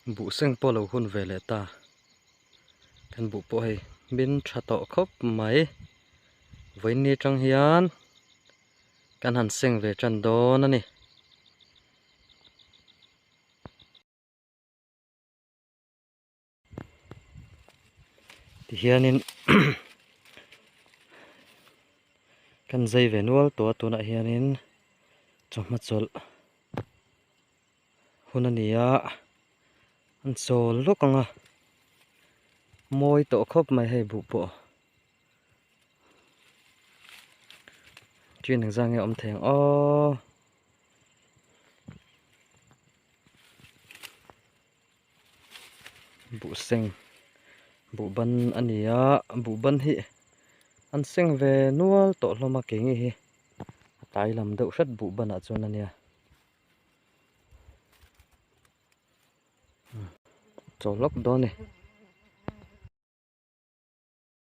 Buh seng pawh lo hun ve leh ta. Kan buh pawh hei min tha tawh khawp mai. Vawiin ni atang hian kan han seng ve tan dawn a ni. Tihianin kan zai ve nual tawh a tunah hianin chawhma chawlh hun a ni a an chawl lawk ang a mawi tawh khawp mai hei buh pawh chin engzah nge a awm thei ang aw. Buh seng buh ban a ni a buh ban hi an seng ve nual tawh hlawm a kei nge hi a tlai lam deuh hret buh banah chuan a nia chaw hlawk dawn a ni.